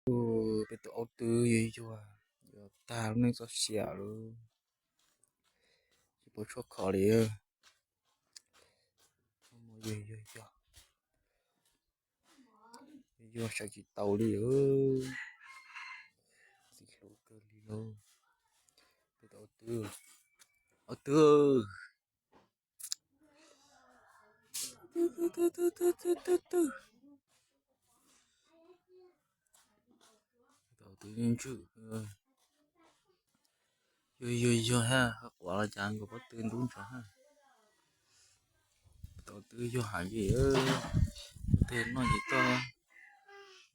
Peb tus aub twb yuag yuag, yuag tag lub neej txoj sia lawm, tsis pom tshuaj kho li. Yuag yuag yuag, yuag sawv tsis tau li. Txim hlub kawg li lauj. Peb tus aub twb, aub twb, twb, twb, twb, twb, twb, twb. Tau twb ntswj, yuag yuag yuag ha, quav los cas nkaus pob tw ntub ntsho ha. Tau twb yuag heev li, tej noj ces tuaj,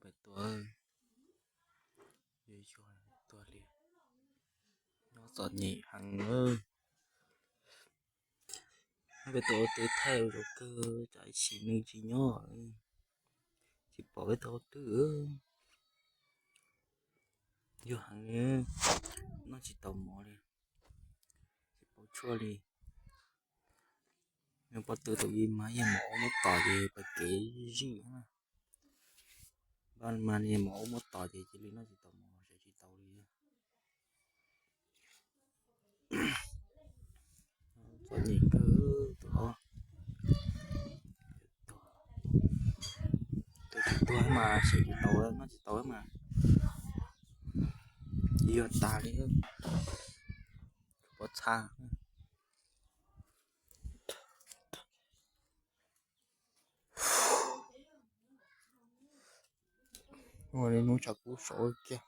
pem tuaj, yuag yuag tuag li, nyob txom nyem heev. Peb tus aub twb thaij ua zaum kawg, tsam ib sim nws tsis nyob, tsis pom peb tus aub twb. Yuag heev, noj tsis tau mov li, tsis paub tshuaj li. Nws pob tw thaum ub mas yog mov aub muab tom ces pas kev zij, npaj mas yog mov aub muab tom ces cia li noj tsis tau mov, sawv tsis tau li. Txom nyem kawg tus aub. Tus tsis tuag mas sawv tsis tau, noj tsis tau mas, yuag tas li, pob txha. Ua li hnub tshav kub saud kiag.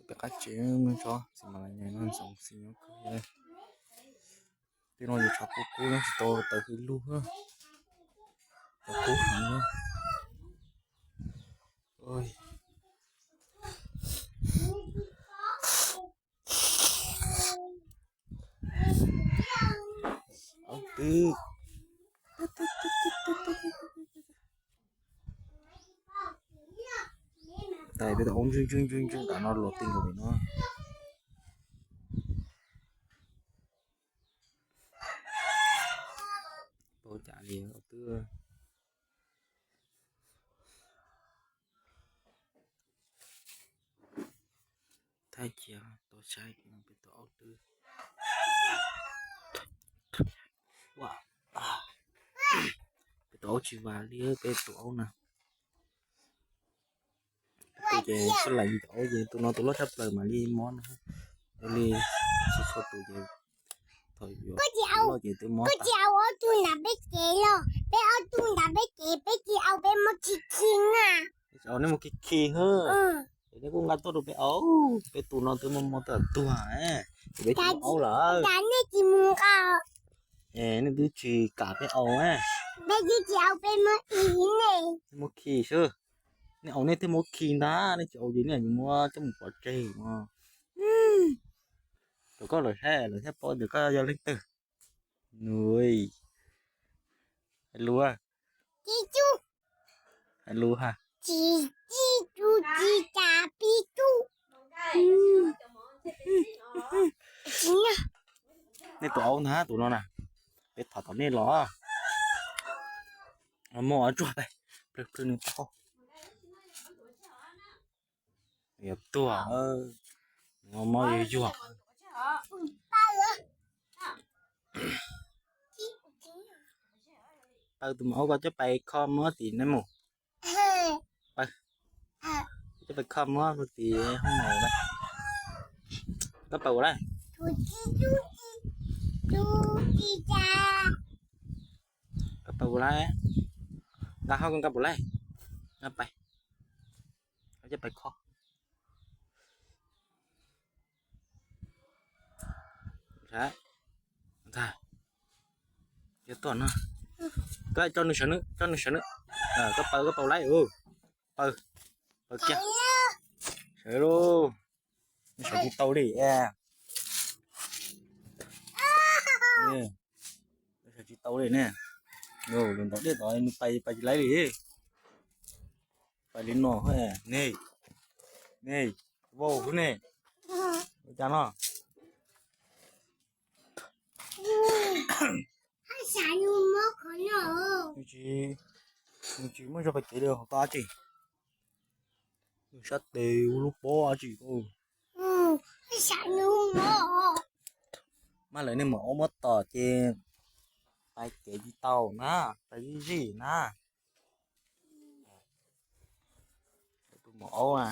Peb qab tsev no tso, txiv mas lawv nyob ntxoov xis nyob kawg. Tej no yuav tshav kub kub nyob tsis tau tawv hwj lug, tshav kub heev. Aub twb. Tais peb tus aub ntswj ntswj ntswj ntswj nram no los ti nkaus pem no. Pab cas li aub twb. Thaij cia tau saib peb tus aub twb. Peb tus aub tsis vas li, peb tus aub na. Tus ces sab lais tus aub ces tus no tus loj tshaj plaws mam li mob no. Li txhua txhua tus ces thaum yuav loj ces twb mob. Koj tsis au ob tug nram peb kev los? Peb ob tug nram peb kev peb tsis au, peb muab khi khi na. Peb tsis au, nej muab khi khi hwb. Ces nej kuj nqa tuaj rau peb au. Peb tus no twb mob mob twb tuag, ces peb tsis muab aub lawm. Cas nej tsis mus nqa? Nej twb tsis kam peb au. Peb twb tsis au, peb muab khi ne. Nej muab khi xwb. Nej au nej thiaj muab khi ntag, nej tsis au ces nej yuav muab coj mus pov tseg no. Rau koj lawv saib lawv thiaj paub tias koj yog leej twg. Nws, hais lus, hais lus ha. Tsis txi tu tsis tas pib tu. Nej tus aub ntag tus no na, peb thov tom nej los. Muab tsuag pais, plhws plhws nws tau. Yuav tuag, mob yuag yuag. Paw tus maum aub ko coj pais kho muab tim no mus. Paw, coj pais kho muab tim hoob no. Koj paw ua lawm. Koj paw ua lawm. Nqa hauj, koj nqa puas lawm? Nqa pais, coj pais kho. Ntag, ntag, yuav tuaj no. Koj coj nws sawv nawb, coj nws sawv nawb. Koj paw, koj paw lawm. Paw, paw kiag. Sawv lauj. Nws sawv tsis tau li. Nws sawv tsis tau li ne. Lub ntaub dej tod nws pais, pais tsis laib li. Pais li no, ne, ne, vau hub ne. Ua cas no? Nws tsis, Nws tsis muaj zog pais kev li hauv tau dab tsi. Nws sab tes ua lub pob dab tsi. Mas lawv niag maum aub muab tom ces pais kev tsis tau na, pais zij zij na. Tus maum aub na.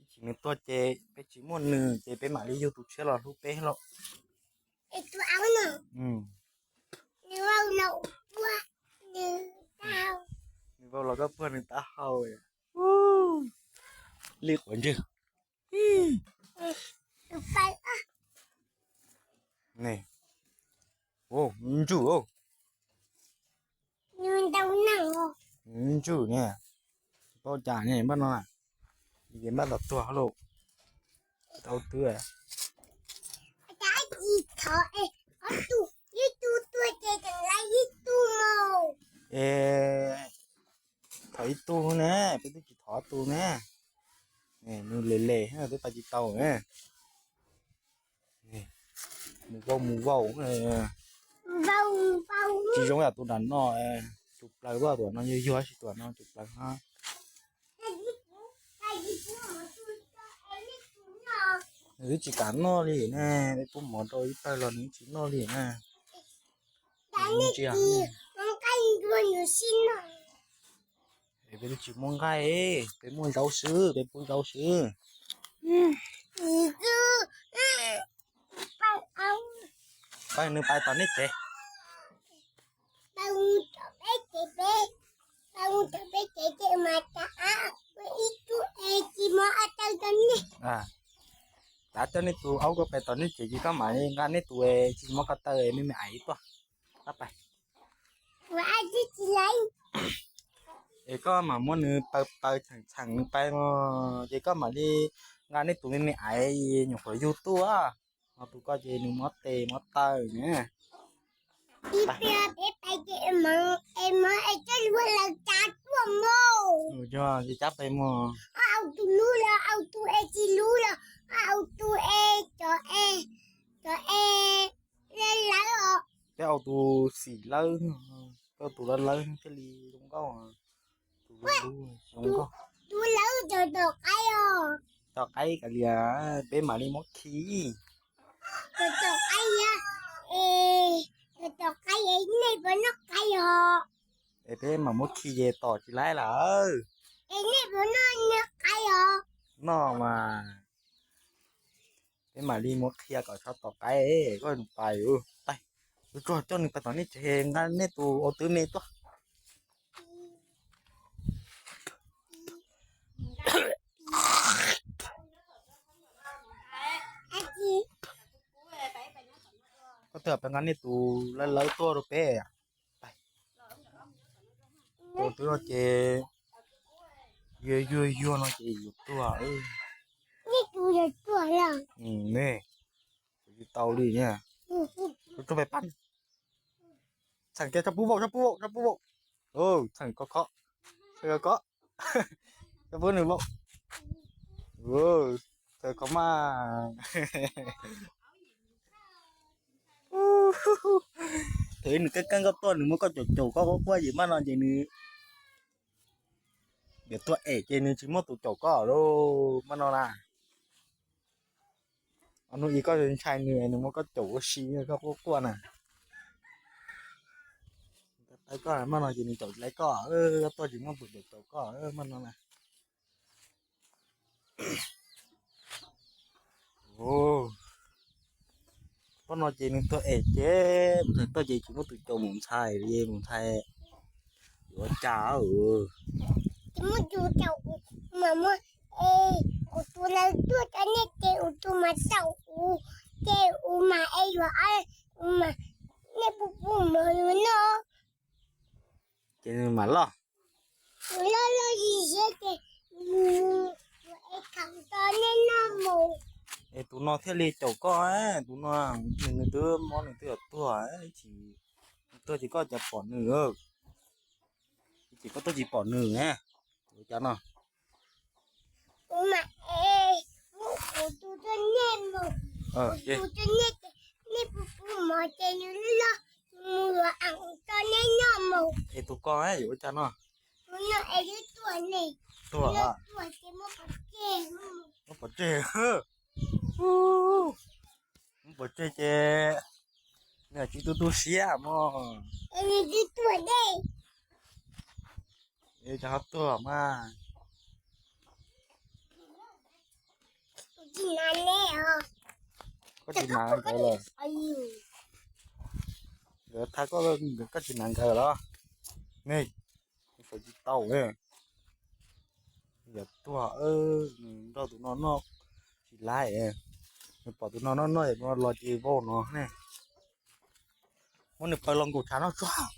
Ib chim nws tuaj ces peb tsis muaj nws ces peb mam li yug tus tshiab los hlub peb lauj. Nws vau los koj puag nws taub hau li quav ntswg. Ntswj, ntswj ne, tsis paub cas ne, npaj no, ces npaj tom tuag lauj. Tau twb. Es thov ib tug ne, peb twb tsis thov tus ne. Nws le le twb pais tsis tau ne. Mus vau mus vau. Tsis zoo yam tus nram no, tus plaws vaj tuam no yuag yuag sis tuam no tus plaws no. Nws twb tsis kam noj li ne, peb pub mov rau ib pawg los nws tsis noj li na. Peb twb tsis muaj nqaij, peb muaj zaub xwb, peb pub zaub xwb. Pab nws pais tom nej tsev. Tav coj nej tus aub ko pais tom nej tsev ces koj mam nqa nej tus tsis muab ko taw me me aiv tuaj. Koj pais. Es koj mam muab nws paws paws txheem txheem nws pais no, ces koj mam li nqa nej tus me me aiv nyuam qhuav yug tuaj. Ho tus koj ces nws muab tes muab taw ne. Yog ces cab pais mus. Peb au tus xim lawb, peb au tus lawb lawb thiaj li zoo nkauj. Tus lub zoo nkauj. Tom qaib kav liam, peb mam li muab khi. Es peb mam muab khi ces tom tsis laib lawm. Noj mas. Peb mam li muab qhia kom txhob tom qaib, koj pais, pais. Tus tsuag coj nws pais tom nej tsev, nqa nej tus au tub me tuaj. Koj twb pais nqa nej tus lawv lawv tuaj rau peb. Tus twb no ces yuag yuag yuag no ces yuav tuag. Ne, tsis tau li. Tsuag pais pab. Txheem kiag tsob pub vaum, tsob pub vaum, tsob pub vaum. Txheem ko ko, txheem ko ko, tsob pub nws vaum. Txheem ko mas. Thaum ub nws keeb keeb koj tuaj nws muab koj caum caum koj quaj quaj ces maj no ces nws yuav tuag es ces nws tsis muaj tus caum koj lauj maj no na. Hnub ib koj ntshai nws, nws muab koj caum ua si koj quaj quaj na. Koj maj no ces nws caum tsis laib koj, koj tuaj tsis muaj tus caum caum koj maj no na. Pab no ces nws tuag es ces mus ntxhais tuaj ces tsis muaj tus caum mus ntxhais li, mus ntxhais yuav ua cas. Tsis muaj tus caum, mas muaj, kuv tus lawv tuaj cov nej ces kuv tus mas caum kuv, ces kuv mas es yuav, kuv mas nej pub pub mov noj. Ces nws mam loj. Loj loj zis ziab ces es khaws rau nej noj mus. Es tus no thiaj li caum koj, tus no nws twb mob nws twb yuav tuag, tsis tuag ces koj cas pom nws, ces koj tuaj tsis pom nws ne. Ua cas no? Kuv mas es muab kuv tus rau nej mus, kuv tus rau nej ces Neb puas pub mov ces nws loj, mus yuav as tso neb noj mus. Es tus ko yuav ua cas no? Tus no es twb tuag ne. Tuag? Tuag ces muab pov tseg. Muab pov tseg. Muab pov tseg ces nws tsis tu tu siab mog. Es nws twb tuag ne. Es cov ho tuag mas. Tsis hnav ne os. Koj tsis hnav nkawd los? Nkawd thab koj, koj tsis hnav nkawd los? Ne, sawv tsis tau ne. Yog tuag, nws nrog tus no noj tsis laib, nws pom tus no noj noj los ces vau no ne. Muab nws paws los nkaum tshav noj tsuag.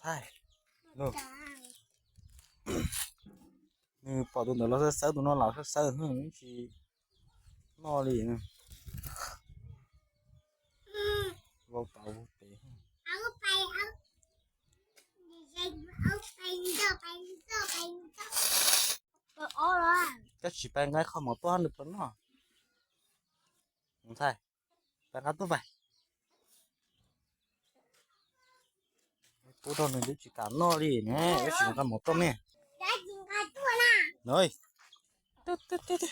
Thaij, nws pom tus ntawd los xawb xawb, tus no los xawb xawb, tsis noj li. Vau tau pem. Koj tsis pais nqa qhov mov tuaj nws puas noj? Ntxhais, pais nqa tuaj pais. Pub rau nws twb tsis kam noj li ne, tab sis nqa mov tuaj me. Noj, noj. Noj. Nws twb tsis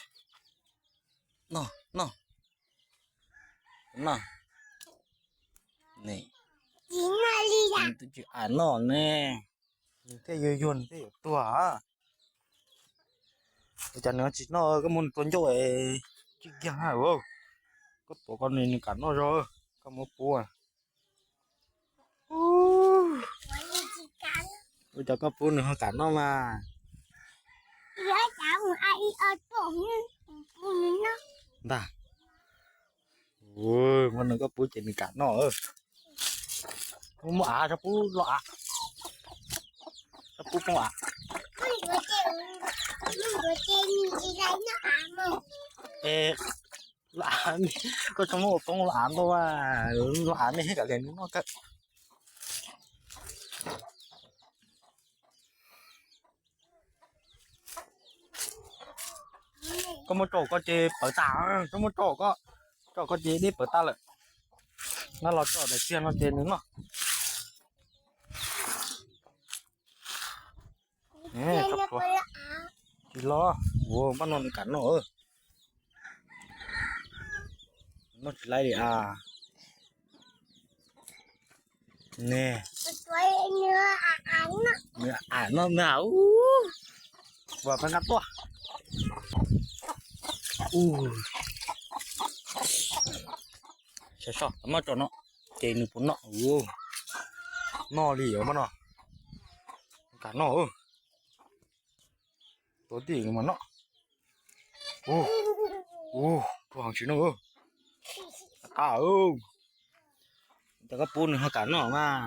kam noj ne. Nws thiaj yuag yuag nws thiaj yuav tuag. Ua cas nws tsis noj, koj muab nws tua ncauj es tsis kiag na. Koj tuav koj nws, nws kam noj zog, koj muab pub. Ua cas koj pub nws ho kam noj mas. Ntag, muab nws koj pub ces nws kam noj. Muaj av tso pub los av, tso pub poob av. Es los av, koj tso muab ua poob los av ntau, los av nej thiaj kam li noj kawg. Koj muab tso koj ces pawv tas, koj muab tso koj, tso koj ces dej pawv tas lawm. Nab los tso daim tiag no ces nws noj. Tsis los, ua npaj no nws kam noj. Noj tsis laib li a. Ne, nws am no na. Ua pab nqa tuaj. Saib seb, muab tso no ces nws puas noj. Noj li os, muab no. Kam noj. Tuav tij mas noj. Ua, ua heev tsis noj. Qab, cas koj pub nws ho kam noj mas.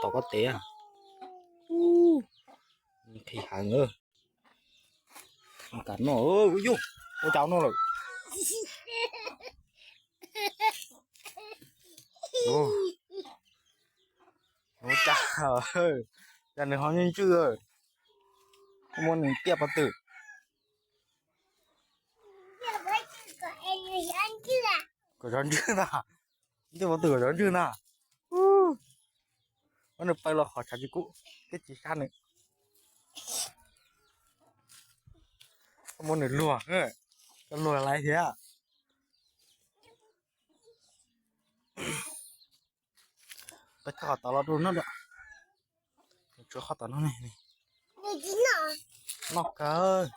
Tom koj tes. Qhis heev. Kam noj, yog ua cas noj lawm. Ua cas, cas nws ho ntswj ntswj, muab nws tiaj pov twg. Kom zov ntswj ntag. Tiaj pov twg kom zov ntswj ntag. Muab nws paws los qhov tshav tsis kub, twb tsis sab nws. Koj muab nws luag, koj luag laiv thiab. Peb thaj qhov tod los rau no, tshuav qhov tod no ne. Noj kawg.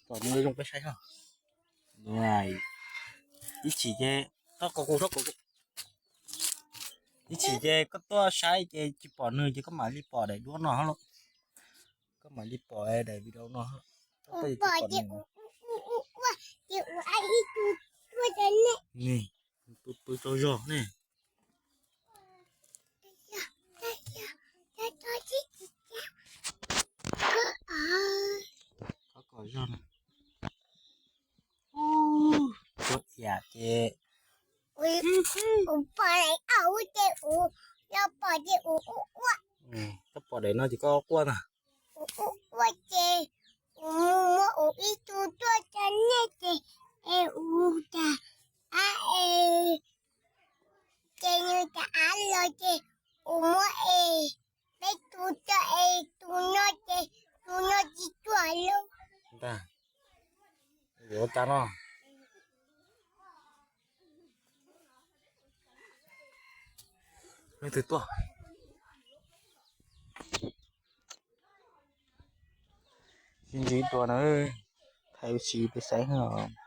Tom no zoo peb saib. Ib chim ces, ib chim ces koj tuaj saib ces tsis pom nws ces koj mam li pom daim duab no los. Koj mam li pom daim video no. Pw pw tsaug zog ne. Qhov kom zog na. Ua iam ces, koj pom daim no ces koj quaj na. Ua ces, Kuv muab ib tug tuaj rau nej ces es ua cas av es ces nws cas av los ces kuv muab es peb tug rau es tus no ces tus no tsis tuaj lauj. Yuav cas no? Leej twg tuaj? Sib ntsib dua na, thaij ua si peb saib os.